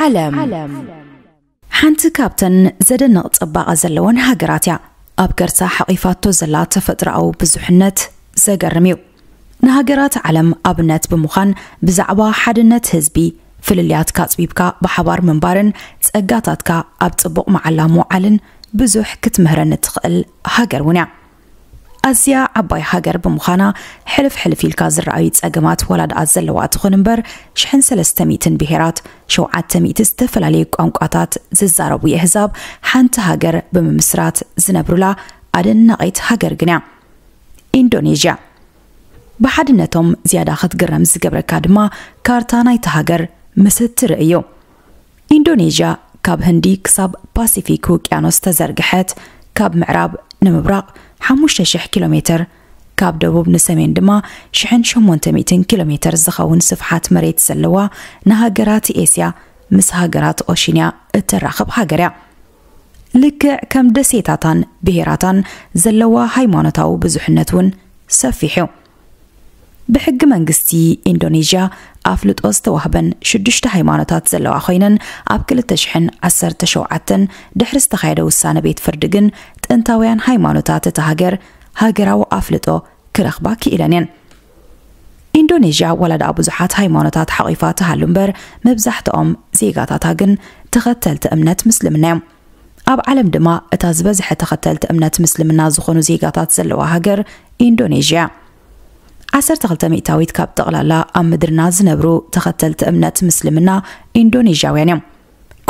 ዓለም ሓንቲ ካብተን ዘደንቕ ጽባቐ ዘለወን ሃገራት እያ። ኣብ ከርሳ ሓቒፋቶ ዘላ ተፈጥሮኣዊ ብዙሕነት ዘገርም እዩ። ንሃገራት ዓለም ኣብነት ብምዃን፣ ብዛዕባ ሓድነት ህዝቢ፣ ፍልልያትካ ኣጽቢብካ ብሓባር ምንባርን ጸጋታትካ ኣብ ጽቡቕ መዓላ ምውዓልን ብዙሕ ክትምህረኒ ትኽእል ሃገር እውን እያ። ኣዝያ ዓባይ ሃገር ብምዃና፣ ሕልፍ ሕልፍ ኢልካ ዝረኣዩ ጸገማት ዋላ ደኣ ዘለዋ ትኹን እምበር፣ ሽሕን ሰለስተ ሚእትን ብሄራት፣ ሸውዓተ ሚእቲ ዝተፈላለዩ ቋንቋታት ዝዛረቡ የህዛብ ሓንቲ ሃገር ብምምስራት ዝነብሩላ ኣደናቒት ሃገር ግን እያ። ኢንዶኔዥያ። ብሓድነቶም ዝያዳ ክትግረም ዝገብረካ ድማ ካርታ ናይታ ሃገር ምስ እትርኢ እዩ። ኢንዶኔዥያ ካብ ህንዲ ክሳብ ፓሲፊክ ውቅያኖስ ተዘርግሐት፣ ካብ ምዕራብ ንምብራቕ ሓሙሽተ ሽሕ ኪሎ ሜትር፣ ካብ ደቡብ ንሰሜን ድማ ሽሕን ሸሞንተ ሚእትን ኪሎ ሜትር ዝኸውን ስፍሓት መሬት ዘለዋ፣ ንሃገራት ኤስያ ምስ ሃገራት ኦሽንያ እተራኽብ ሃገር እያ። ልክዕ ከም ደሴታታን ብሄራታን ዘለዋ ሃይማኖታዊ ብዙሕነት እውን ሰፊሕ እዩ። ብሕጊ መንግስቲ ኢንዶኔዥያ ኣፍልጦ ዝተዋህበን ሽዱሽተ ሃይማኖታት ዘለዋ ኮይነን፣ ኣብ ክልተ ሽሕን ዓሰርተ ሸውዓተን ድሕሪ ዝተኻየደ ውሳነ ቤት ፍርዲ ግን ጥንታውያን ሃይማኖታት እታ ሃገር ሃገራዊ ኣፍልጦ ክረኽባ ክኢለን እየን። ኢንዶኔዥያ ዋላ ደኣ ብዙሓት ሃይማኖታት ሓቒፋ ትሃሉ እምበር፣ መብዛሕትኦም ዜጋታታ ግን ተኸተልቲ እምነት ምስልምና እዮም። ኣብ ዓለም ድማ እታ ዝበዝሐ ተኸተልቲ እምነት ምስልምና ዝኾኑ ዜጋታት ዘለዋ ሃገር ኢንዶኔዥያ። ዓሰርተ ክልተ ሚእታዊት ካብ ጠቕላላ ኣብ ምድርና ዝነብሩ ተኸተልቲ እምነት ምስልምና ኢንዶኔዥያውያን እዮም።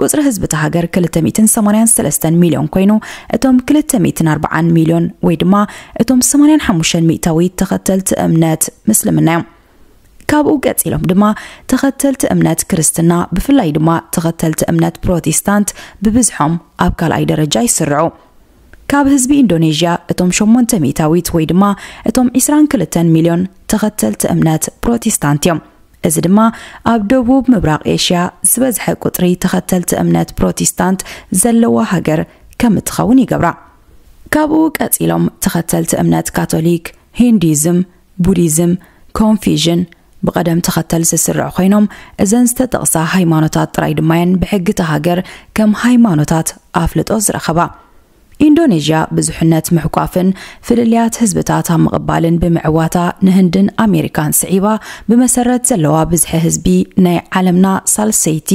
ቁጽሪ ህዝቢ እታ ሃገር ክልተ ሚእትን ሰማንያን ሰለስተን ሚልዮን ኮይኑ፣ እቶም ክልተ ሚእትን ኣርባዓን ሚልዮን ወይ ድማ እቶም ሰማንያን ሓሙሽተን ሚእታዊት ተኸተልቲ እምነት ምስልምና እዮም። ካብኡ ቀጺሎም ድማ ተኸተልቲ እምነት ክርስትና፣ ብፍላይ ድማ ተኸተልቲ እምነት ፕሮቴስታንት ብብዝሖም ኣብ ካልኣይ ደረጃ ይስርዑ። ካብ ህዝቢ ኢንዶኔዥያ እቶም ሸሞንተ ሚእታዊት ወይ ድማ እቶም ዕስራን ክልተን ሚልዮን ተኸተልቲ እምነት ፕሮቴስታንት እዮም። እዚ ድማ ኣብ ደቡብ ምብራቕ ኤሽያ ዝበዝሐ ቁጽሪ ተኸተልቲ እምነት ፕሮቴስታንት ዘለዋ ሃገር ከም እትኸውን ይገብራ። ካብኡ ቀጺሎም ተኸተልቲ እምነት ካቶሊክ፣ ሂንዱይዝም፣ ቡዲዝም፣ ኮንፊዥን ብቐደም ተኸተል ዝስርዑ ኮይኖም፣ እዘን ዝተጠቕሳ ሃይማኖታት ጥራይ ድማ እየን ብሕጊ እታ ሃገር ከም ሃይማኖታት ኣፍልጦ ዝረኸባ። ኢንዶኔዥያ ብዙሕነት ምሕቋፍን ፍልልያት ህዝብታት ኣብ ምቕባልን ብምዕዋታ፣ ንህንድን ኣሜሪካን ስዒባ፣ ብመሰረት ዘለዋ ብዝሒ ህዝቢ ናይ ዓለምና ሳልሰይቲ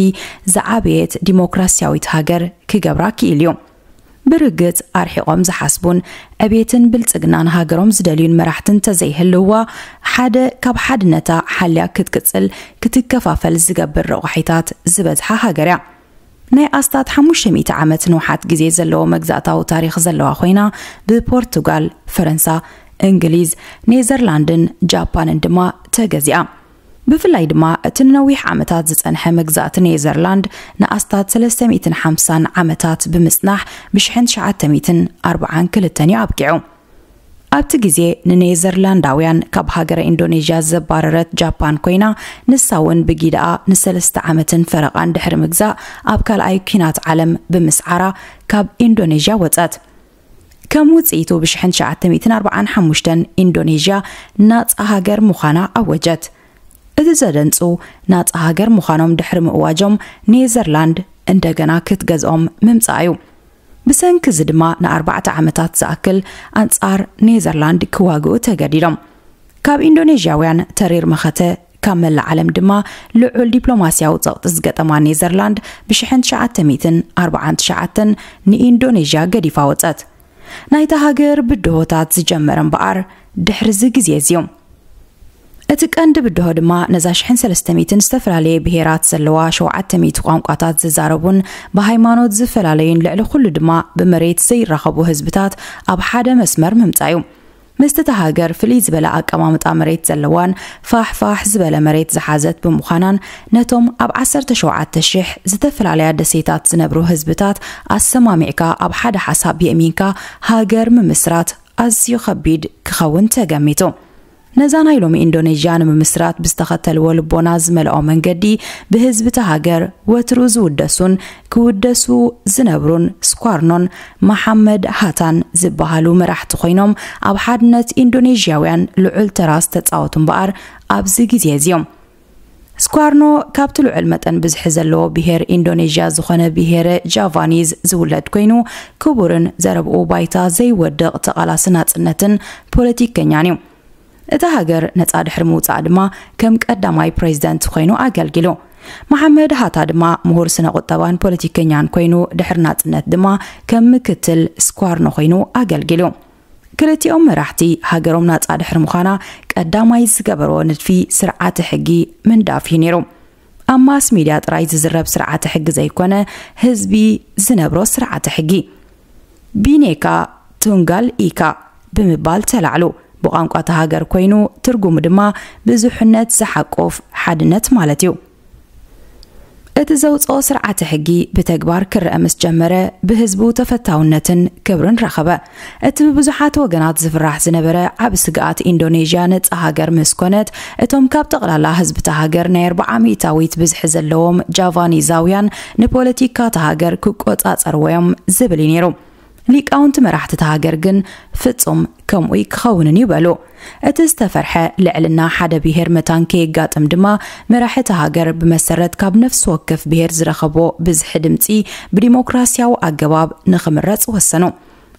ዝዓበየት ዲሞክራስያዊት ሃገር ክገብራ ክኢል እዩ። ብርግጽ ኣርሒቖም ዝሓስቡን ዕቤትን ብልጽግናን ሃገሮም ዝደልዩን መራሕቲ እንተዘይህልውዋ፣ ሓደ ካብ ሓድነታ ሓልያ ክትቅጽል ክትከፋፈል ዝገብር ረቋሒታት ዝበዝሓ ሃገር እያ። ናይ ኣስታት ሓሙሽተ ሚእቲ ዓመት ንውሓት ግዜ ዘለዎ መግዛእታዊ ታሪኽ ዘለዋ ኮይና፣ ብፖርቱጋል፣ ፈረንሳ፣ እንግሊዝ፣ ኔዘርላንድን ጃፓንን ድማ ተገዚኣ። ብፍላይ ድማ እቲ ንነዊሕ ዓመታት ዝጸንሐ መግዛእቲ ኔዘርላንድ ንኣስታት ሰለስተ ሚእትን ሓምሳን ዓመታት ብምጽናሕ፣ ብሽሕን ትሽዓተ ሚእትን ኣርባዓን ክልተን እዩ ኣብቂዑ። ኣብቲ ግዜ ንኔዘርላንዳውያን ካብ ሃገረ ኢንዶኔዥያ ዘባረረት ጃፓን ኮይና፣ ንሳ እውን ብጊዳኣ ንሰለስተ ዓመትን ፈረቓን ድሕሪ ምግዛእ፣ ኣብ ካልኣይ ኲናት ዓለም ብምስዓራ ካብ ኢንዶኔዥያ ወጸት። ከም ውጽኢቱ፣ ብሽሕን ትሽዓተ ሚእትን ኣርባዓን ሓሙሽተን ኢንዶኔዥያ ናጻ ሃገር ምዃና ኣወጀት። እቲ ዘደንጹ፣ ናጻ ሃገር ምዃኖም ድሕሪ ምእዋጆም፣ ኔዘርላንድ እንደገና ክትገዝኦም ምምጻእ እዩ። ብሰንኪ እዚ ድማ ንኣርባዕተ ዓመታት ዝኣክል ኣንጻር ኔዘርላንድ ክዋግኡ ተገዲዶም። ካብ ኢንዶኔዥያውያን ተሪር መኸተ፣ ካብ መላእ ዓለም ድማ ልዑል ዲፕሎማስያዊ ጸቕጢ ዝገጠማ ኔዘርላንድ፣ ብሽሕን ትሽዓተ ሚእትን ኣርባዓን ትሽዓተን ንኢንዶኔዥያ ገዲፋ ወጸት። ናይታ ሃገር ብድሆታት ዝጀመረ እምበኣር ድሕሪ እዚ ግዜ እዚ እዩ። እቲ ቀንዲ ብድሆ ድማ ነዛ ሽሕን ሰለስተ ሚእትን ዝተፈላለየ ብሄራት ዘለዋ ሸውዓተ ሚእቲ ቋንቋታት ዝዛረቡን ብሃይማኖት ዝፈላለዩን ልዕሊ ኩሉ ድማ ብመሬት ዘይራኸቡ ህዝብታት ኣብ ሓደ መስመር ምምጻእ እዩ። ምስቲ እታ ሃገር ፍልይ ዝበለ ኣቀማምጣ መሬት ዘለዋን ፋሕ ፋሕ ዝበለ መሬት ዝሓዘት ብምዃናን ነቶም ኣብ ዓሰርተ ሸውዓተ ሽሕ ዝተፈላለያ ደሴታት ዝነብሩ ህዝብታት ኣሰማሚዕካ ኣብ ሓደ ሓሳብ የእሚንካ ሃገር ምምስራት ኣዝዩ ከቢድ ክኸውን ተገሚቱ። ነዛ ናይ ሎሚ ኢንዶኔዥያ ንምምስራት ብዝተኸተልዎ ልቦና ዝመልኦ መንገዲ ብህዝቢ እታ ሃገር ወትሩ ዝውደሱን ክውደሱ ዝነብሩን ስኳርኖን መሓመድ ሃታን ዝበሃሉ መራሕቲ ኮይኖም ኣብ ሓድነት ኢንዶኔዥያውያን ልዑል ተራ ዝተጻወቱ እምበኣር ኣብዚ ግዜ እዚ እዮም። ስኳርኖ ካብቲ ልዑል መጠን ብዝሒ ዘለዎ ብሄር ኢንዶኔዥያ ዝኾነ ብሄረ ጃቫኒዝ ዝውለድ ኮይኑ፣ ክቡርን ዘረብኡ ባይታ ዘይወድቕ ተቓላሲ ናጽነትን ፖለቲከኛን እዩ። እታ ሃገር ነጻ ድሕሪ ምውጻእ ድማ ከም ቀዳማይ ፕሬዚደንት ኮይኑ ኣገልጊሉ። መሓመድ ሃታ ድማ ምሁር ስነ ቁጠባን ፖለቲከኛን ኮይኑ ድሕሪ ናጽነት ድማ ከም ምክትል ስኳርኖ ኮይኑ ኣገልጊሉ። ክልቲኦም መራሕቲ ሃገሮም ናጻ ድሕሪ ምዃና ቀዳማይ ዝገበርዎ ንድፊ ስርዓተ ሕጊ ምንዳፍ እዩ ነይሩ። ኣብ ማስ ሚድያ ጥራይ ዝዝረብ ስርዓተ ሕጊ ዘይኮነ፣ ህዝቢ ዝነብሮ ስርዓተ ሕጊ። ቢኔካ ቱንጋል ኢካ ብምባል ተላዕሉ። ብቋንቋ እታ ሃገር ኮይኑ፣ ትርጉሙ ድማ ብዙሕነት ዝሓቁፍ ሓድነት ማለት እዩ። እቲ ዘውፅኦ ስርዓተ ሕጊ ብተግባር ክረአ ምስ ጀመረ፣ ብህዝቡ ተፈታውነትን ክብርን ረኸበ። እቲ ብብዙሓት ወገናት ዝፍራሕ ዝነበረ ዓቢ ስግኣት፣ ኢንዶኔዥያ ነጻ ሃገር ምስ ኮነት፣ እቶም ካብ ጠቕላላ ህዝቢ እታ ሃገር ናይ ኣርብዓ ሚእታዊት ብዝሒ ዘለዎም ጃቫኒዛውያን ንፖለቲካ እታ ሃገር ክቆጻጸርዎ እዮም ዝብል እዩ ነይሩ። ሊቃውንቲ መራሕቲ እታ ሃገር ግን ፍጹም ከምኡ ክኸውንን እዩ በሉ። እቲ ዝተፈርሐ ልዕልና ሓደ ብሄር መታን ከየጋጥም ድማ፣ መራሒ እታ ሃገር ብመሰረት ካብ ነፍሲ ወከፍ ብሄር ዝረኸቦ ብዝሒ ድምጺ ብዲሞክራሲያዊ ኣገባብ ንኽምረጽ ወሰኑ።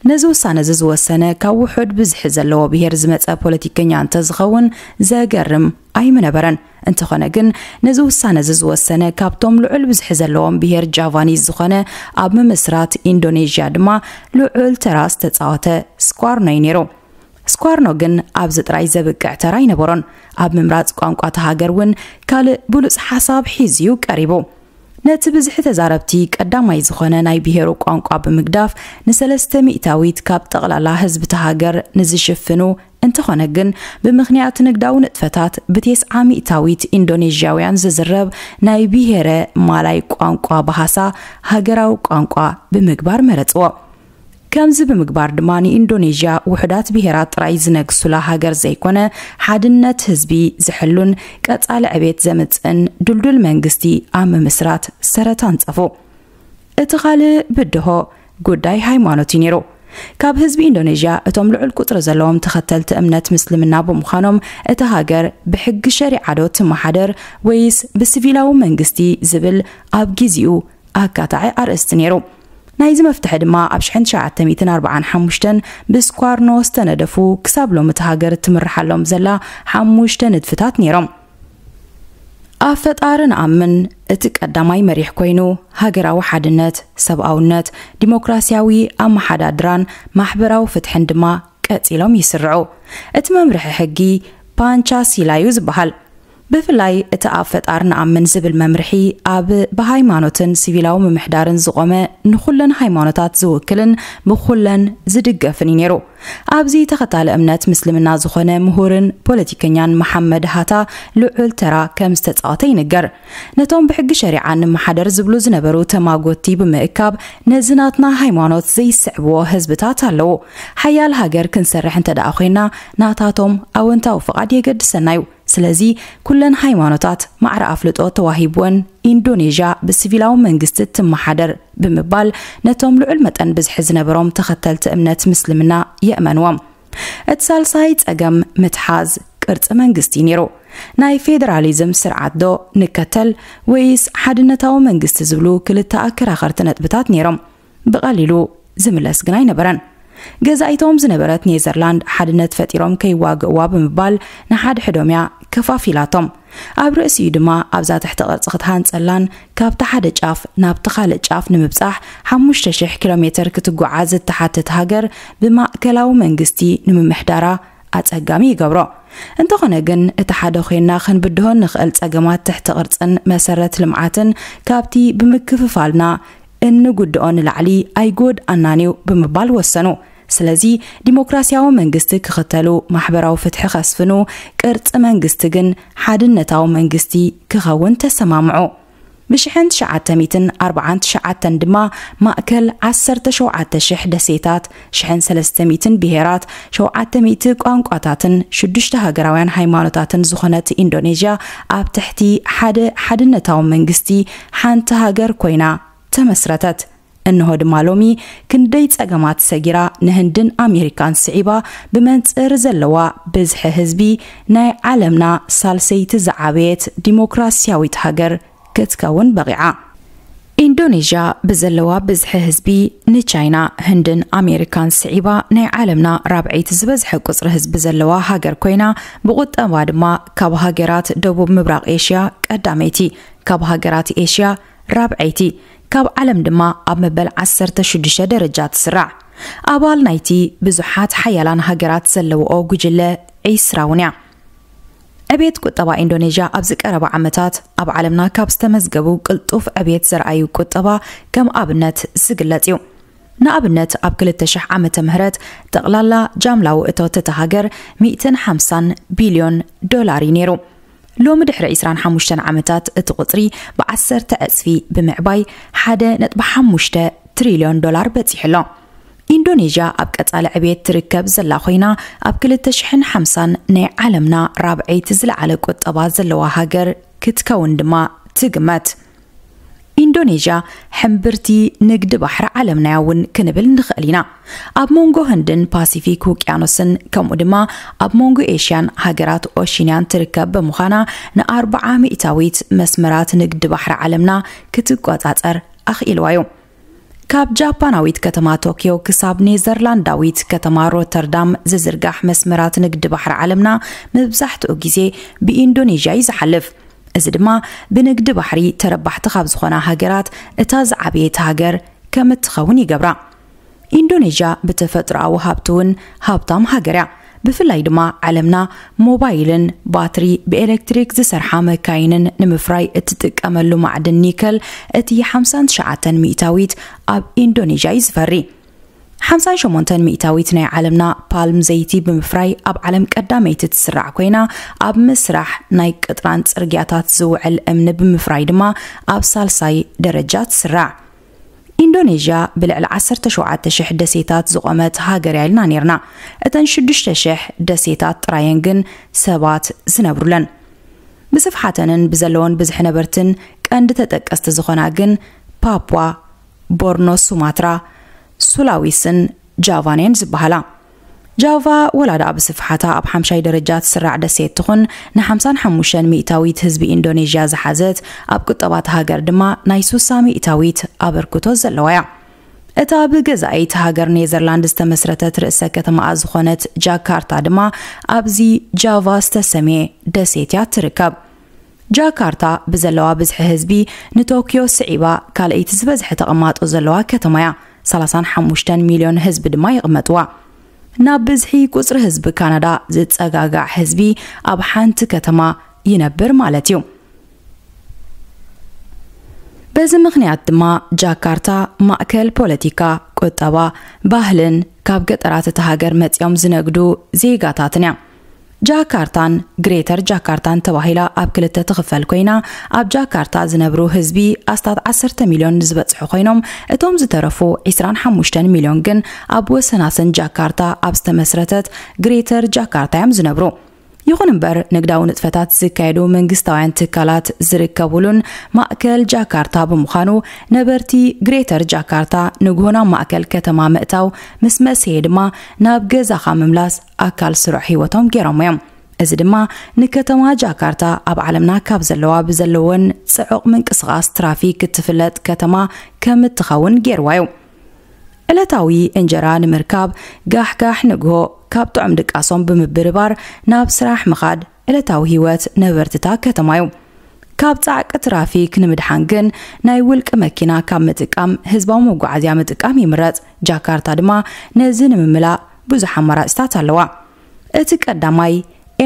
ነዚ ውሳነ እዚ ዝወሰነ ካብ ውሑድ ብዝሒ ዘለዎ ብሄር ዝመጸ ፖለቲከኛ እንተዝኸውን ዘገርም ኣይምነበረን። እንተኾነ ግን፣ ነዚ ውሳነ እዚ ዝወሰነ ካብቶም ልዑል ብዝሒ ዘለዎም ብሄር ጃቫኒዝ ዝኾነ፣ ኣብ ምምስራት ኢንዶኔዥያ ድማ ልዑል ተራ ዝተጻወተ ስኳርኖ እዩ ነይሩ። ስኳርኖ ግን ኣብዚ ጥራይ ዘብቅዕ ተራ ኣይነበሮን። ኣብ ምምራጽ ቋንቋ እታ ሃገር እውን ካልእ ብሉጽ ሓሳብ ሒዙ እዩ ቀሪቡ። ነቲ ብዝሒ ተዛረብቲ ቀዳማይ ዝኾነ ናይ ብሄሩ ቋንቋ ብምግዳፍ፣ ንሰለስተ ሚእታዊት ካብ ጠቕላላ ህዝቢ እታ ሃገር ንዝሽፍኑ፣ እንተኾነ ግን፣ ብምኽንያት ንግዳዊ ንጥፈታት ብቴስዓ ሚእታዊት ኢንዶኔዥያውያን ዝዝረብ ናይ ብሄረ ማላይ ቋንቋ ብሃሳ ሃገራዊ ቋንቋ ብምግባር መረጽዎ። ከምዚ ብምግባር ድማ ንኢንዶኔዥያ ውሑዳት ብሄራት ጥራይ ዝነግሱላ ሃገር ዘይኮነ፣ ሓድነት ህዝቢ ዝሕሉን ቀጻሊ ዕቤት ዘምጽእን ድልዱል መንግስቲ ኣብ ምምስራት ሰረት ኣንጸፉ። እቲ ካልእ ብድሆ ጉዳይ ሃይማኖት እዩ ነይሩ። ካብ ህዝቢ ኢንዶኔዥያ እቶም ልዑል ቁጽሪ ዘለዎም ተኸተልቲ እምነት ምስልምና ብምዃኖም፣ እታ ሃገር ብሕጊ ሸሪዓ ዶ ትመሓደር ወይስ ብሲቪላዊ መንግስቲ ዝብል ኣብ ጊዜኡ ኣካታዒ ኣርእስቲ ነይሩ። ናይዚ መፍትሒ ድማ ኣብ ሽሕን ትሽዓተ ሚእትን ኣርባዓን ሓሙሽተን ብስኳርኖ ዝተነደፉ ክሳብ ሎሚ እታ ሃገር እትምርሓሎም ዘላ ሓሙሽተ ንድፍታት ነይሮም። ኣብ ፈጣሪ ንኣምን፣ እቲ ቀዳማይ መሪሕ ኮይኑ፣ ሃገራዊ ሓድነት፣ ሰብኣውነት፣ ዲሞክራሲያዊ ኣመሓዳድራን ማሕበራዊ ፍትሕን ድማ ቀጺሎም ይስርዑ። እቲ መምርሒ ሕጊ ፓንቻሲላ እዩ ዝበሃል። ብፍላይ እቲ ኣብ ፈጣሪ ንኣምን ዝብል መምርሒ፣ ኣብ ብሃይማኖትን ሲቪላዊ ምምሕዳርን ዝቖመ፣ ንኹለን ሃይማኖታት ዝውክልን ብኹለን ዝድገፍን እዩ ነይሩ። ኣብዚ ተኸታሊ እምነት ምስልምና ዝኾነ ምሁርን ፖለቲከኛን መሓመድ ሃታ ልዑል ተራ ከም ዝተጻወተ ይንገር። ነቶም ብሕጊ ሸሪዓ ንመሓደር ዝብሉ ዝነበሩ ተማጎትቲ ብምእካብ፣ ነዚ ናትና ሃይማኖት ዘይስዕብዎ ህዝብታት ኣለዉ። ሓያል ሃገር ክንሰርሕ እንተ ደኣ ኮይና፣ ናታቶም ኣወንታዊ ፍቓድ የገድሰና እዩ። ስለዚ፣ ኩለን ሃይማኖታት ማዕረ ኣፍልጦ ተዋሂብወን፣ ኢንዶኔዥያ ብሲቪላዊ መንግስቲ ትመሓደር ብምባል፣ ነቶም ልዑል መጠን ብዝሒ ዝነበሮም ተኸተልቲ እምነት ምስልምና የእመንዎም። እቲ ሳልሳይ ጸገም ምትሓዝ ቅርጺ መንግስቲ ነይሩ። ናይ ፌደራሊዝም ስርዓት ዶ ንከተል ወይስ ሓድነታዊ መንግስቲ ዝብሉ ክልተ ኣከራኸርቲ ነጥብታት ነይሮም። ብቐሊሉ ዝምለስ ግን ኣይነበረን። ገዛኢቶም ዝነበረት ኔዘርላንድ ሓድነት ፈጢሮም ከይዋግእዋ ብምባል ንሓድሕዶም እያ ከፋፊላቶም። ኣብ ርእሲኡ ድማ ኣብዛ ትሕቲ ቅርጺ ክትሃንጸላን ካብቲ ሓደ ጫፍ ናብቲ ካልእ ጫፍ ንምብጻሕ ሓሙሽተ ሽሕ ኪሎ ሜተር ክትጓዓዝ እትሓትት ሃገር ብማእከላዊ መንግስቲ ንምምሕዳራ ኣጸጋሚ ይገብሮ። እንተኾነ ግን፣ እቲ ሓደ ኮይና ክንብድሆ እንኽእል ጸገማት ትሕቲ ቅርጽን መሰረት ልምዓትን ካብቲ ብምክፍፋልና እንጉድኦ ንላዕሊ ኣይጎድኣናን እዩ ብምባል ወሰኑ። ስለዚ፣ ዲሞክራሲያዊ መንግስቲ ክኽተሉ፣ ማሕበራዊ ፍትሒ ከስፍኑ፣ ቅርጺ መንግስቲ ግን ሓድነታዊ መንግስቲ ክኸውን ተሰማምዑ። ብሽሕን ትሽዓተ ሚእትን ኣርባዓን ትሽዓተን ድማ ማእከል ዓሰርተ ሸውዓተ ሽሕ ደሴታት፣ ሽሕን ሰለስተ ሚእትን ብሄራት፣ ሸውዓተ ሚእቲ ቋንቋታትን ሽዱሽተ ሃገራውያን ሃይማኖታትን ዝኾነት ኢንዶኔዥያ ኣብ ትሕቲ ሓደ ሓድነታዊ መንግስቲ ሓንቲ ሃገር ኮይና ተመስረተት። እንሆ ድማ ሎሚ ክንደይ ጸገማት ሰጊራ ንህንድን ኣሜሪካን ስዒባ ብመንጽር ዘለዋ ብዝሒ ህዝቢ ናይ ዓለምና ሳልሰይቲ ዝዓበየት ዲሞክራሲያዊት ሃገር ክትከውን በቒዓ። ኢንዶኔዥያ ብዘለዋ ብዝሒ ህዝቢ ንቻይና፣ ህንድን ኣሜሪካን ስዒባ ናይ ዓለምና ራብዐይቲ ዝበዝሐ ቁጽሪ ህዝቢ ዘለዋ ሃገር ኮይና፣ ብቁጠባ ድማ ካብ ሃገራት ደቡብ ምብራቕ ኤሽያ ቀዳመይቲ፣ ካብ ሃገራት ኤሽያ ራብዐይቲ፣ ካብ ዓለም ድማ ኣብ መበል ዓሰርተ ሽዱሽተ ደረጃ ትስራዕ። ኣባል ናይቲ ብዙሓት ሓያላን ሃገራት ዘለውኦ ጉጅለ ዒስራ እውን እያ። ዕቤት ቁጠባ ኢንዶኔዥያ ኣብዚ ቀረባ ዓመታት ኣብ ዓለምና ካብ ዝተመዝገቡ ቅልጡፍ ዕቤት ዘርኣዩ ቁጠባ ከም ኣብነት ዝግለጽ እዩ። ንኣብነት ኣብ ክልተ ሽሕ ዓመተ ምህረት ጠቕላላ ጃምላዊ እቶት እታ ሃገር ሚእትን ሓምሳን ቢልዮን ዶላር እዩ ነይሩ። ሎሚ ድሕሪ ዕስራን ሓሙሽተን ዓመታት እቲ ቁጽሪ ብዓሰርተ ዕጽፊ ብምዕባይ ሓደ ነጥቢ ሓሙሽተ ትሪልዮን ዶላር በጺሑ ኣሎ። ኢንዶኔዥያ ኣብ ቀጻሊ ዕቤት ትርከብ ዘላ ኮይና፣ ኣብ ክልተ ሽሕን ሓምሳን ናይ ዓለምና ራብዐይቲ ዝለዓለ ቁጠባ ዘለዋ ሃገር ክትከውን ድማ ትግመት። ኢንዶኔዥያ ሕምብርቲ ንግዲ ባሕሪ ዓለምናያ እውን ክንብል ንኽእል ኢና። ኣብ መንጎ ህንድን ፓሲፊክ ውቅያኖስን ከምኡ ድማ ኣብ መንጎ ኤሽያን ሃገራት ኦሺንያን ትርከብ ብምዃና ንኣርብዓ ሚእታዊት መስመራት ንግዲ ባሕሪ ዓለምና ክትቆጻጸር ኣኽኢልዋ እዩ። ካብ ጃፓናዊት ከተማ ቶኪዮ ክሳብ ኔዘርላንዳዊት ከተማ ሮተርዳም ዝዝርጋሕ መስመራት ንግዲ ባሕሪ ዓለምና መብዛሕትኡ ግዜ ብኢንዶኔዥያ እዩ ዝሓልፍ። እዚ ድማ ብንግዲ ባሕሪ ተረባሕቲ ካብ ዝኾና ሃገራት እታ ዝዓበየት ሃገር ከም እትኸውን ይገብራ። ኢንዶኔዥያ ብተፈጥሮኣዊ ሃብቲ እውን ሃብታም ሃገር እያ። ብፍላይ ድማ ዓለምና ሞባይልን ባትሪ ብኤሌክትሪክ ዝሰርሓ መካይንን ንምፍራይ እትጥቀመሉ ማዕድን ኒከል እቲ ሓምሳን ትሽዓተን ሚእታዊት ኣብ ኢንዶኔዥያ እዩ ዝፈሪ። ሓምሳን ሸሞንተን ሚእታዊት ናይ ዓለምና ፓልም ዘይቲ ብምፍራይ ኣብ ዓለም ቀዳመይቲ ትስራዕ ኮይና፣ ኣብ ምስራሕ ናይ ቅጥራን ጽርግያታት ዝውዕል እምኒ ብምፍራይ ድማ ኣብ ሳልሳይ ደረጃ ትስራዕ። ኢንዶኔዥያ ብልዕሊ ዓሰርተ ሸውዓተ ሽሕ ደሴታት ዝቖመት ሃገር እያ ኢልና ነይርና። እተን ሽዱሽተ ሽሕ ደሴታት ጥራየን ግን ሰባት ዝነብሩለን። ብስፍሓተንን ብዘለወን ብዝሒ ነበርትን ቀንዲ ተጠቀስቲ ዝኾና ግን ፓፕዋ፣ ቦርኖ፣ ሱማትራ፣ ሱላዊስን ጃቫን እየን ዝበሃላ። ጃቫ ወላ ደኣ ብስፍሓታ ኣብ ሓምሻይ ደረጃ ትስራዕ ደሴት ትኹን፣ ንሓምሳን ሓሙሽተን ሚእታዊት ህዝቢ ኢንዶኔዥያ ዝሓዘት፣ ኣብ ቁጠባ እታ ሃገር ድማ ናይ ሱሳ ሚእታዊት ኣበርክቶ ዘለዋ እያ። እታ ብገዛኢት ሃገር ኔዘርላንድ ዝተመስረተት ርእሰ ከተማኣ ዝኾነት ጃካርታ ድማ ኣብዚ ጃቫ ዝተሰምየ ደሴት እያ ትርከብ። ጃካርታ ብዘለዋ ብዝሒ ህዝቢ ንቶክዮ ስዒባ ካልኣይቲ ዝበዝሐ ተቐማጦ ዘለዋ ከተማ እያ። ሰላሳን ሓሙሽተን ሚልዮን ህዝቢ ድማ ይቕመጥዋ። ናብ ብዝሒ ቁጽሪ ህዝቢ ካናዳ ዝጸጋጋዕ ህዝቢ ኣብ ሓንቲ ከተማ ይነብር ማለት እዩ። በዚ ምኽንያት ድማ ጃካርታ ማእከል ፖለቲካ፣ ቁጠባ፣ ባህልን ካብ ገጠራት እታ ሃገር መጺኦም ዝነግዱ ዜጋታትን እያ። ጃካርታን ግሬተር ጃካርታን ተባሂላ ኣብ ክልተ ትኽፈል ኮይና፣ ኣብ ጃካርታ ዝነብሩ ህዝቢ ኣስታት ዓሰርተ ሚልዮን ዝበጽሑ ኮይኖም፣ እቶም ዝተረፉ ዕስራን ሓሙሽተን ሚልዮን ግን ኣብ ወሰናስን ጃካርታ ኣብ ዝተመስረተት ግሬተር ጃካርታ እዮም ዝነብሩ። ይኹን እምበር፣ ንግዳዊ ንጥፈታት ዝካየዱ መንግስታውያን ትካላት ዝርከቡሉን ማእከል ጃካርታ ብምዃኑ፣ ነበርቲ ግሬተር ጃካርታ ንግሆ ናብ ማእከል ከተማ ምእታው ምስ መስየ ድማ ናብ ገዛኻ ምምላስ ኣካል ስሩዕ ህይወቶም ገይሮሞ እዮም። እዚ ድማ ንከተማ ጃካርታ ኣብ ዓለምና ካብ ዘለዋ ብዘለወን ጽዑቕ ምንቅስቓስ ትራፊክ እትፍለጥ ከተማ ከም እትኸውን ገይርዋ እዩ። ዕለታዊ እንጀራ ንምርካብ ጋሕጋሕ ንግሆ ካብ ጥዑም ድቃሶም ብምብርባር ናብ ስራሕ ምኻድ ዕለታዊ ህይወት ነበርትታ ከተማ እዩ። ካብ ጻዕቂ ትራፊክ ንምድሓን ግን ናይ ውልቂ መኪና ካብ ምጥቃም ህዝባዊ መጓዓዝያ ምጥቃም ይምረጽ። ጃካርታ ድማ ነዚ ንምምላእ ብዙሕ ኣማራጽታት ኣለዋ። እቲ ቀዳማይ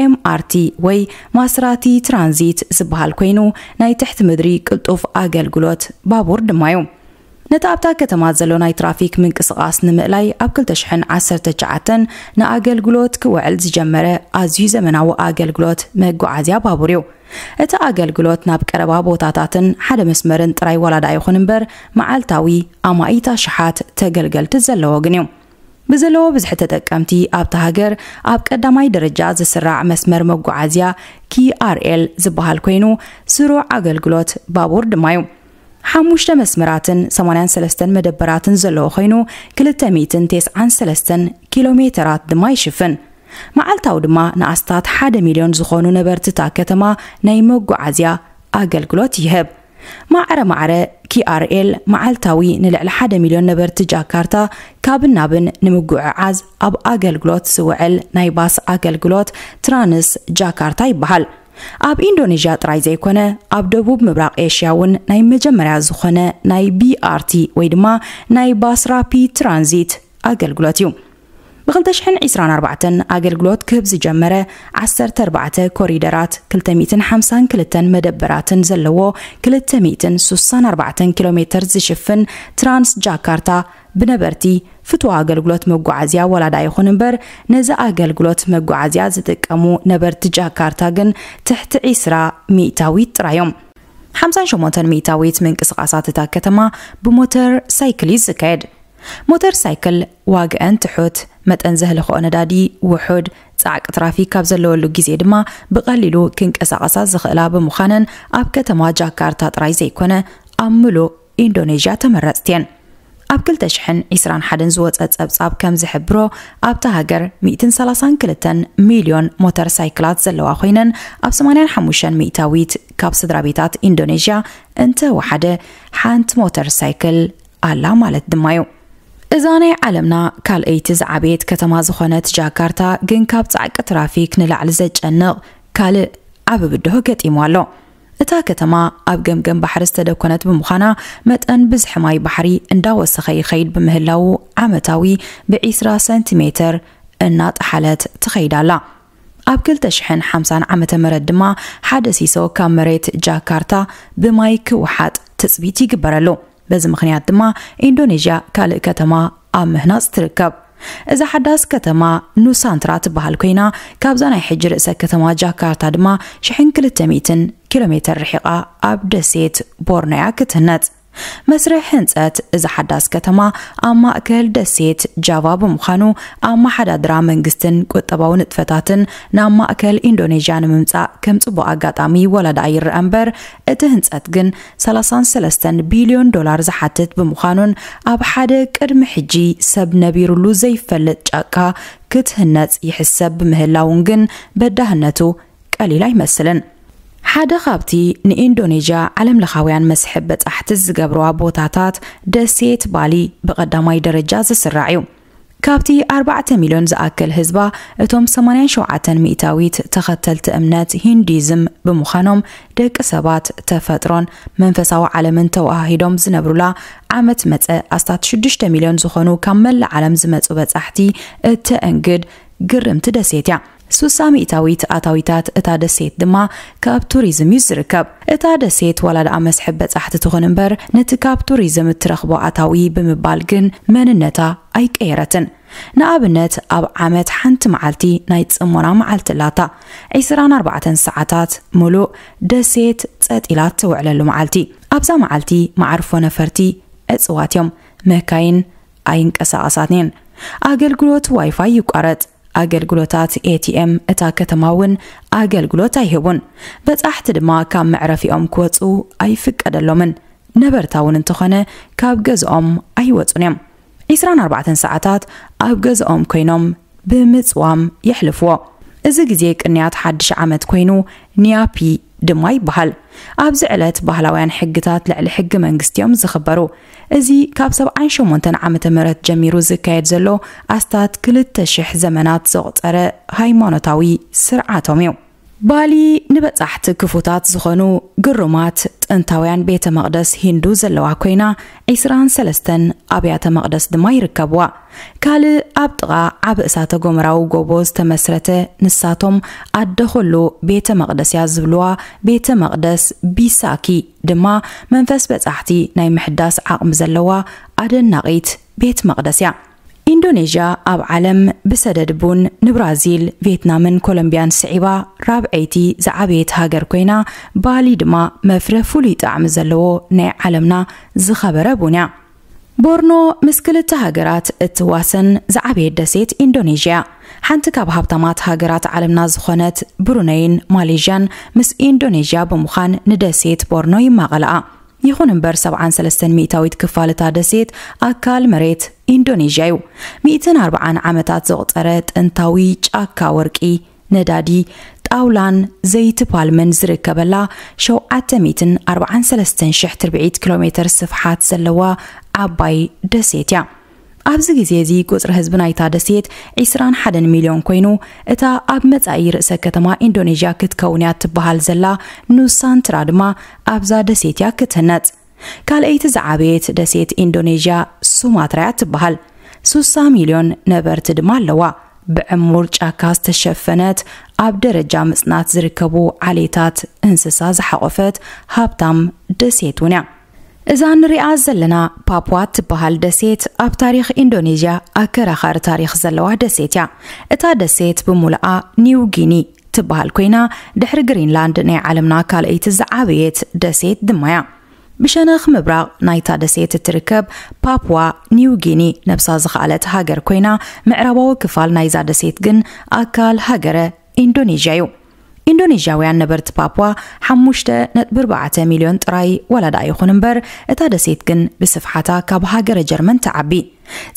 ኤምኣርቲ ወይ ማስራቲ ትራንዚት ዝበሃል ኮይኑ ናይ ትሕቲ ምድሪ ቅልጡፍ ኣገልግሎት ባቡር ድማ እዩ። ነቲ ኣብታ ከተማ ዘሎ ናይ ትራፊክ ምንቅስቓስ ንምእላይ ኣብ ክልተ ሽሕን ዓሰርተ ትሽዓተን ንኣገልግሎት ክውዕል ዝጀመረ ኣዝዩ ዘመናዊ ኣገልግሎት መጓዓዝያ ባቡር እዩ። እቲ ኣገልግሎት ናብ ቀረባ ቦታታትን ሓደ መስመርን ጥራይ ዋላ ደኣ ይኹን እምበር፣ መዓልታዊ ኣማኢት ኣሽሓት ተገልገልቲ ዘለዎ ግን እዩ። ብዘለዎ ብዝሒ ተጠቀምቲ ኣብታ ሃገር ኣብ ቀዳማይ ደረጃ ዝስራዕ መስመር መጓዓዝያ ኪ ኣር ኤል ዝበሃል ኮይኑ፣ ስሩዕ ኣገልግሎት ባቡር ድማ እዩ። ሓሙሽተ መስመራትን ሰማንያን ሰለስተን መደበራትን ዘለዎ ኮይኑ፣ ክልተ ሚእትን ተስዓን ሰለስተን ኪሎ ሜተራት ድማ ይሽፍን። መዓልታዊ ድማ ንኣስታት ሓደ ሚልዮን ዝኾኑ ነበርቲ እታ ከተማ ናይ መጓዓዝያ ኣገልግሎት ይህብ። ማዕረ ማዕረ፣ ኪኣርኤል መዓልታዊ ንልዕሊ ሓደ ሚልዮን ነበርቲ ጃካርታ ካብን ናብን ንምጉዕዓዝ ኣብ ኣገልግሎት ዝውዕል ናይ ባስ ኣገልግሎት ትራንስ ጃካርታ ይበሃል። ኣብ ኢንዶኔዥያ ጥራይ ዘይኮነ፣ ኣብ ደቡብ ምብራቕ ኤሽያ እውን ናይ መጀመርያ ዝኾነ ናይ ቢኣርቲ ወይ ድማ ናይ ባስ ራፒድ ትራንዚት ኣገልግሎት እዩ። ብ ክልተ ሽሕን ዕስራን ኣርባዕተን ኣገልግሎት ክህብ ዝጀመረ ዓሰርተ ኣርባዕተ ኮሪደራት፣ ክልተ ሚእትን ሓምሳን ክልተን መደበራትን ዘለዎ፣ ክልተ ሚእትን ስሳን ኣርባዕተን ኪሎ ሜተር ዝሽፍን ትራንስ ጃካርታ፣ ብነበርቲ ፍትዋ ኣገልግሎት መጓዓዝያ ዋላ ደኣ ይኹን እምበር፣ ነዚ ኣገልግሎት መጓዓዝያ ዝጥቀሙ ነበርቲ ጃካርታ ግን ትሕቲ ዕስራ ሚእታዊት ጥራይ እዮም። ሓምሳን ሸሞንተን ሚእታዊት ምንቅስቓሳት እታ ከተማ ብሞተር ሳይክል እዩ ዝካየድ። ሞተር ሳይክል ዋግአን ትሑት፣ መጠን ዘህልኽኦ ነዳዲ ውሑድ፣ ጻዕቂ ትራፊክ ካብ ዘለወሉ ግዜ ድማ ብቐሊሉ ክንቀሳቐሳ ዝኽእላ ብምዃነን፣ ኣብ ከተማ ጃካርታ ጥራይ ዘይኮነ፣ ኣብ ምሉእ ኢንዶኔዥያ ተመረጽቲ እየን። ኣብ ክልተ ሽሕን ዕስራን ሓደን ዝወጸ ጸብጻብ ከም ዝሕብሮ፣ ኣብታ ሃገር ሚእትን ሰላሳን ክልተን ሚልዮን ሞተር ሳይክላት ዘለዋ ኮይነን፣ ኣብ ሰማንያን ሓሙሽተን ሚእታዊት ካብ ስድራ ቤታት ኢንዶኔዥያ እንተወሓደ ሓንቲ ሞተር ሳይክል ኣላ ማለት ድማ እዩ። እዛ ናይ ዓለምና ካልኣይቲ ዝዓበየት ከተማ ዝኾነት ጃካርታ ግን ካብ ጻዕቂ ትራፊክ ንላዕሊ ዘጨንቕ ካልእ ዓቢ ብድሆ ገጢሙ ኣሎ። እታ ከተማ ኣብ ገምገም ባሕሪ ዝተደኮነት ብምዃና፣ መጠን ብዝሒ ማይ ባሕሪ እንዳወሰኸ ይኸይድ ብምህላዉ፣ ዓመታዊ ብዒስራ ሰንቲሜተር እናጠሓለት ትኸይድ ኣላ። ኣብ ክልተ ሽሕን ሓምሳን ዓመተ ምህረት ድማ፣ ሓደ ሲሶ ካብ መሬት ጃካርታ ብማይ ክወሓጥ ትጽቢት ይግበረሉ። በዚ ምኽንያት ድማ፣ ኢንዶኔዥያ ካልእ ከተማ ኣብ ምህናጽ ትርከብ። እዛ ሓዳስ ከተማ ኑሳንትራ ትበሃል ኮይና፣ ካብዛ ናይ ሕጂ ርእሰ ከተማ ጃካርታ ድማ ሽሕን ክልተ ሚእትን ኪሎ ሜተር ርሒቓ ኣብ ደሴት ቦርኖ እያ ክትህነጽ። መስርሕ ህንጸት እዛ ሓዳስ ከተማ ኣብ ማእከል ደሴት ጃቫ ብምዃኑ፣ ኣመሓዳድራ መንግስትን ቁጠባዊ ንጥፈታትን ናብ ማእከል ኢንዶኔዥያ ንምምጻእ ከም ጽቡቕ ኣጋጣሚ ዋላ ደኣ ይረኣ እምበር፣ እቲ ህንጸት ግን ሰላሳን ሰለስተን ቢልዮን ዶላር ዝሓትት ብምዃኑን፣ ኣብ ሓደ ቅድሚ ሕጂ ሰብ ነቢሩሉ ዘይፈልጥ ጫካ ክትህነጽ ይሕሰብ ብምህላውን ግን፣ በዳህነቱ ቀሊል ኣይመስልን። ሓደ ካብቲ ንኢንዶኔዥያ ዓለምለኻውያን መስሕብ በጻሕቲ ዝገብርዋ ቦታታት፣ ደሴት ባሊ ብቐዳማይ ደረጃ ዝስራዕ እዩ። ካብቲ ኣርባዕተ ሚልዮን ዝኣክል ህዝባ፣ እቶም ሰማንያን ሸውዓተን ሚእታዊት ተኸተልቲ እምነት ሂንዱይዝም ብምዃኖም፣ ደቂ ሰባት ተፈጥሮን መንፈሳዊ ዓለምን ተወሃሂዶም ዝነብሩላ፣ ዓመት መጸ ኣስታት ሽዱሽተ ሚልዮን ዝኾኑ ካብ መላእ ዓለም ዝመጹ በጻሕቲ እተእንግድ ግርምቲ ደሴት እያ። ሱሳ ሚእታዊት ኣታዊታት እታ ደሴት ድማ ካብ ቱሪዝም እዩ ዝርከብ። እታ ደሴት ዋላ ደኣ መስሕብ በጻሕቲ ትኹን እምበር፣ ነቲ ካብ ቱሪዝም እትረኽቦ ኣታዊ ብምባል ግን መንነታ ኣይቀየረትን። ንኣብነት፣ ኣብ ዓመት ሓንቲ መዓልቲ ናይ ጽሞና መዓልቲ ኣላታ። ዕስራን ኣርባዕተን ሰዓታት ምሉእ ደሴት ጸጥ ኢላ ትውዕለሉ መዓልቲ። ኣብዛ መዓልቲ መዓርፎ ነፈርቲ ዕጽዋት እዮም። መካይን ኣይንቀሳቐሳን እየን። ኣገልግሎት ዋይፋይ ይቋረጽ። ኣገልግሎታት ኤ ቲ ኤም እታ ከተማ እውን ኣገልግሎት ኣይህቡን። በጻሕቲ ድማ ካብ መዕረፊኦም ክወጹ ኣይፍቀደሎምን። ነበርታ እውን እንተኾነ ካብ ገዝኦም ኣይወጹን እዮም። ዕስራን ኣርባዕተን ሰዓታት ኣብ ገዝኦም ኮይኖም ብምጽዋም የሕልፍዎ። እዚ ግዜ ቅንያት ሓድሽ ዓመት ኮይኑ ኒያፒ ድማ ይበሃል። ኣብዚ ዕለት ባህላውያን ሕግታት ልዕሊ ሕጊ መንግስቲ እዮም ዝኽበሩ። እዚ ካብ ሰብዓን ሸሞንተን ዓመተ ምህረት ጀሚሩ ዝካየድ ዘሎ ኣስታት ክልተ ሽሕ ዘመናት ዘቑጸረ ሃይማኖታዊ ስርዓቶም እዩ። ባሊ ንበጻሕቲ ክፉታት ዝኾኑ ግሩማት ጥንታውያን ቤተ መቕደስ ሂንዱ ዘለዋ ኮይና፣ ዕስራን ሰለስተን ኣብያተ መቕደስ ድማ ይርከብዋ። ካልእ ኣብ ጥቓ ዓቢ እሳተ ጎመራዊ ጎቦ ዝተመስረተ፣ ንሳቶም ኣደ ኹሉ ቤተ መቕደስ እያ ዝብልዋ ቤተ መቕደስ ቢሳኪ ድማ መንፈስ በጻሕቲ ናይ ምሕዳስ ዓቕሚ ዘለዋ ኣደናቒት ቤት መቕደስ እያ። ኢንዶኔዥያ ኣብ ዓለም ብሰደድ ቡን ንብራዚል፣ ቪየትናምን ኮሎምቢያን ስዒባ ራብዐይቲ ዝዓበየት ሃገር ኮይና፣ ባሊ ድማ መፍረ ፍሉይ ጣዕሚ ዘለዎ ናይ ዓለምና ዝኸበረ ቡን እያ። ቦርኖ ምስ ክልተ ሃገራት እትዋሰን ዝዓበየት ደሴት ኢንዶኔዥያ። ሓንቲ ካብ ሃብታማት ሃገራት ዓለምና ዝኾነት ብሩነይን ማሌዥያን ምስ ኢንዶኔዥያ ብምዃን ንደሴት ቦርኖ ይማቐልኣ። ይኹን እምበር፣ ሰብዓን ሰለስተን ሚእታዊት ክፋል እታ ደሴት ኣካል መሬት ኢንዶኔዥያ እዩ። ሚእትን ኣርብዓን ዓመታት ዘቑጸረ ጥንታዊ ጫካ ወርቂ፣ ነዳዲ፣ ጣውላን ዘይቲ ፓልምን ዝርከበላ ሸውዓተ ሚእትን ኣርብዓን ሰለስተን ሽሕ ትርብዒት ኪሎ ሜትር ስፍሓት ዘለዋ ዓባይ ደሴት እያ። ኣብዚ ግዜ እዚ ቁጽሪ ህዝቢ ናይታ ደሴት ዒስራን ሓደን ሚልዮን ኮይኑ፣ እታ ኣብ መጻኢ ርእሰ ከተማ ኢንዶኔዥያ ክትከውን እያ ትበሃል ዘላ ኑሳንትራ ድማ ኣብዛ ደሴት እያ ክትህነጽ። ካልኣይቲ ዝዓበየት ደሴት ኢንዶኔዥያ ሱማትራ እያ ትበሃል። ሱሳ ሚልዮን ነበርቲ ድማ ኣለዋ። ብዕሙር ጫካ ዝተሸፈነት፣ ኣብ ደረጃ ምጽናት ዝርከቡ ዓሌታት እንስሳ ዝሓቖፈት ሃብታም ደሴት እውን እያ። እዛ ንሪኣ ዘለና ፓፕዋ ትበሃል ደሴት ኣብ ታሪኽ ኢንዶኔዥያ ኣከራኻሪ ታሪኽ ዘለዋ ደሴት እያ። እታ ደሴት ብሙሉኣ ኒው ጊኒ ትበሃል ኮይና፣ ድሕሪ ግሪንላንድ ናይ ዓለምና ካልኣይቲ ዝዓበየት ደሴት ድማ እያ። ብሸነኽ ምብራቕ ናይታ ደሴት እትርከብ ፓፕዋ ኒው ጊኒ ነብሳ ዝኸኣለት ሃገር ኮይና፣ ምዕራባዊ ክፋል ናይዛ ደሴት ግን ኣካል ሃገረ ኢንዶኔዥያ እዩ። ኢንዶኔዥያውያን ነበርቲ ፓፕዋ ሓሙሽተ ነጥቢ ኣርባዕተ ሚልዮን ጥራይ ዋላ ደኣ ይኹን እምበር፣ እታ ደሴት ግን ብስፍሓታ ካብ ሃገረ ጀርመን ትዓቢ።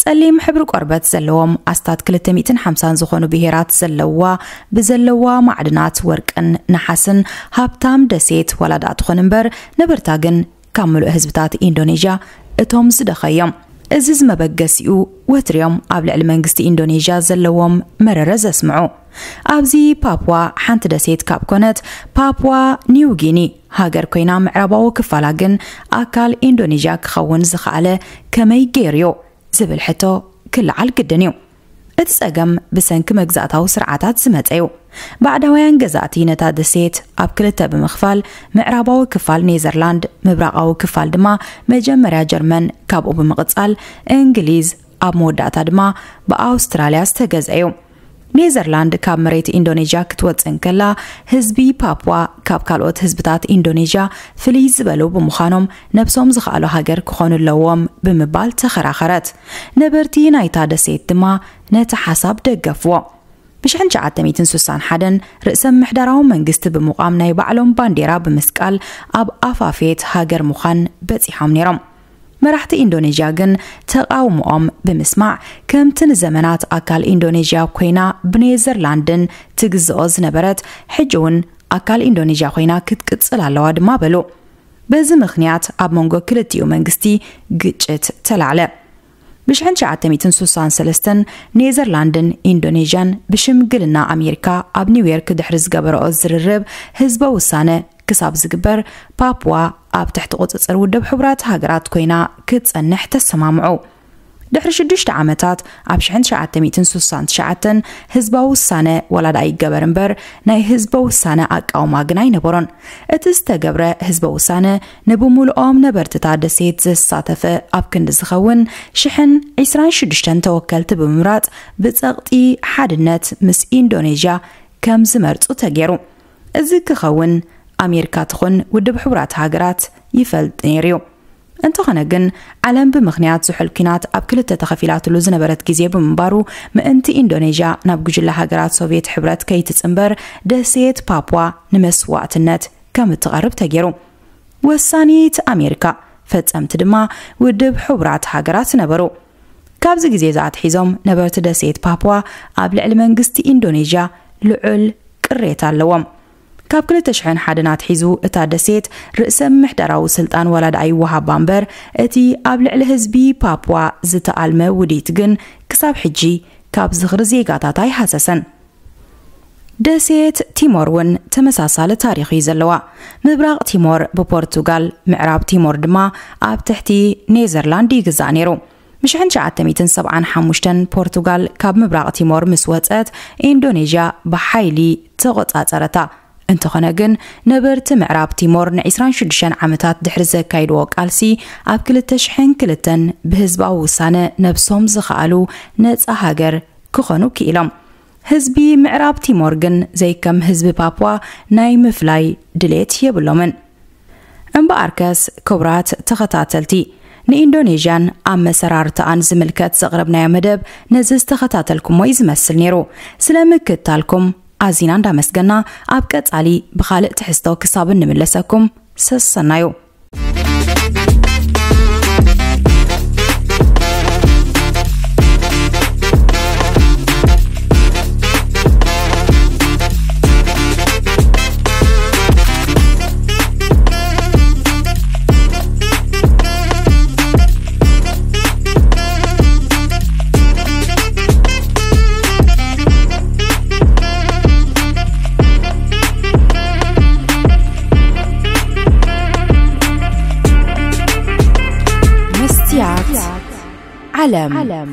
ጸሊም ሕብሪ ቆርበት ዘለዎም ኣስታት ክልተ ሚእትን ሓምሳን ዝኾኑ ብሄራት ዘለዋ፣ ብዘለዋ ማዕድናት ወርቅን ነሓስን ሃብታም ደሴት ዋላ ደኣ ትኾን እምበር፣ ነበርታ ግን ካብ ምሉእ ህዝብታት ኢንዶኔዥያ እቶም ዝደኸ እዮም። እዚ ዝመበገሲኡ ወትርዮም ኣብ ልዕሊ መንግስቲ ኢንዶኔዥያ ዘለዎም መረረ ዘስምዑ። ኣብዚ ፓፕዋ ሓንቲ ደሴት ካብ ኮነት፣ ፓፕዋ ኒው ጊኒ ሃገር ኮይና፣ ምዕራባዊ ክፋላ ግን ኣካል ኢንዶኔዥያ ክኸውን ዝኸኣለ ከመይ ገይሩዮ ዝብል ሕቶ ክለዓል ግድን እዩ። እቲ ጸገም ብሰንኪ መግዛእታዊ ስርዓታት ዝመጸ እዩ። ባዕዳውያን ገዛእቲ ነታ ደሴት ኣብ ክልተ ብምኽፋል፣ ምዕራባዊ ክፋል ኔዘርላንድ፣ ምብራቓዊ ክፋል ድማ መጀመርያ ጀርመን፣ ካብኡ ብምቕጻል እንግሊዝ፣ ኣብ መወዳእታ ድማ ብኣውስትራልያ ዝተገዝአ እዩ። ኔዘርላንድ ካብ መሬት ኢንዶኔዥያ ክትወጽእ እንከላ፣ ህዝቢ ፓፕዋ ካብ ካልኦት ህዝብታት ኢንዶኔዥያ ፍልይ ዝበሉ ብምዃኖም፣ ነብሶም ዝኸኣሉ ሃገር ክኾኑ ኣለዎም ብምባል ተኸራኸረት። ነበርቲ ናይታ ደሴት ድማ ነቲ ሓሳብ ደገፍዎ። ብሽሕን ትሽዓተ ሚእትን ስሳን ሓደን ርእሰ ምምሕዳራዊ መንግስቲ ብምቋም፣ ናይ ባዕሎም ባንዴራ ብምስቃል፣ ኣብ ኣፋፌት ሃገር ምዃን በጺሖም ነይሮም። መራሕቲ ኢንዶኔዥያ ግን ተቓውሞኦም ብምስማዕ፣ ከምቲ ንዘመናት ኣካል ኢንዶኔዥያ ኮይና ብኔዘርላንድን ትግዝኦ ዝነበረት፣ ሕጂ እውን ኣካል ኢንዶኔዥያ ኮይና ክትቅጽል ኣለዋ ድማ በሉ። በዚ ምኽንያት ኣብ መንጎ ክልቲኡ መንግስቲ ግጭት ተላዕለ። ብሽሕን ትሽዓተ ሚእትን ስሳን ሰለስተን ኔዘርላንድን ኢንዶኔዥያን ብሽምግልና ኣሜሪካ ኣብ ኒውዮርክ ድሕሪ ዝገበረኦ ዝርርብ፣ ህዝበ ውሳነ ክሳብ ዝግበር፣ ፓፕዋ ኣብ ትሕቲ ቁጽጽር ውድብ ሕቡራት ሃገራት ኮይና ክትጸንሕ ተሰማምዑ። ድሕሪ ሽዱሽተ ዓመታት፣ ኣብ ሽሕን ትሽዓተ ሚእትን ስሳን ትሽዓተን ህዝባዊ ውሳነ ዋላ ደኣ ይገበር እምበር፣ ናይ ህዝበ ውሳነ ኣቃውማ ግን ኣይነበሮን። እቲ ዝተገብረ ህዝበ ውሳነ ንብምሉኦም ነበርትታ ደሴት ዘሳተፈ ኣብ ክንዲ ዝኸውን፣ ሽሕን ዒስራን ሽዱሽተን ተወከልቲ ብምምራጽ ብጸቕጢ ሓድነት ምስ ኢንዶኔዥያ ከም ዝመርጹ ተገይሩ። እዚ ክኸውን ኣሜሪካ ትኹን ውድብ ሕቡራት ሃገራት ይፈልጥ ነይሩ እዩ። እንተኾነ ግን፣ ዓለም ብምኽንያት ዝሑል ኲናት ኣብ ክልተ ተኸፊላትሉ ዝነበረት ግዜ ብምንባሩ፣ ምእንቲ ኢንዶኔዥያ ናብ ጉጅለ ሃገራት ሶቭየት ሕብረት ከይትጽንበር፣ ደሴት ፓፕዋ ንመስዋእትነት ከም እትቐርብ ተገይሩ። ወሳኒት ኣሜሪካ፣ ፈጸምቲ ድማ ውድብ ሕቡራት ሃገራት ነበሩ። ካብዚ ግዜ እዚ ኣትሒዞም ነበርቲ ደሴት ፓፕዋ ኣብ ልዕሊ መንግስቲ ኢንዶኔዥያ ልዑል ቅሬታ ኣለዎም። ካብ ክልተ ሽሕን ሓደን ኣትሒዙ እታ ደሴት ርእሰ ምምሕዳራዊ ስልጣን ዋላ ደኣ ይወሃባ እምበር፣ እቲ ኣብ ልዕሊ ህዝቢ ፓፕዋ ዝተኣልመ ውዲት ግን ክሳብ ሕጂ ካብ ዝኽሪ ዜጋታት ኣይሃሰሰን። ደሴት ቲሞር እውን ተመሳሳሊ ታሪኽ እዩ ዘለዋ። ምብራቕ ቲሞር ብፖርቱጋል፣ ምዕራብ ቲሞር ድማ ኣብ ትሕቲ ኔዘርላንድ ይግዛእ ነይሩ። ብሽሕን ትሽዓተ ሚእትን ሰብዓን ሓሙሽተን ፖርቱጋል ካብ ምብራቕ ቲሞር ምስ ወጸት፣ ኢንዶኔዥያ ብሓይሊ ተቖጻጸረታ። እንተኾነ ግን፣ ነበርቲ ምዕራብ ቲሞር ንዒስራን ሽዱሽተን ዓመታት ድሕሪ ዘካይድዎ ቃልሲ፣ ኣብ ክልተ ሽሕን ክልተን ብህዝባዊ ውሳነ ነብሶም ዝኸኣሉ ነጻ ሃገር ክኾኑ ክኢሎም። ህዝቢ ምዕራብ ቲሞር ግን ዘይከም ህዝቢ ፓፕዋ ናይ ምፍላይ ድሌት የብሎምን። እምበኣርከስ፣ ክቡራት ተኸታተልቲ፣ ንኢንዶኔዥያን ኣመሰራርታኣን ዝምልከት ዘቕረብናዮ መደብ ነዚ ዝተኸታተልኩሞ እዩ ዝመስል ነይሩ። ስለ ምክትታልኩም ኣዚና እንዳመስገና፣ ኣብ ቀጻሊ ብኻልእ ትሕዝቶ ክሳብ እንምለሰኩም ሰሰናዩ። ዓለም።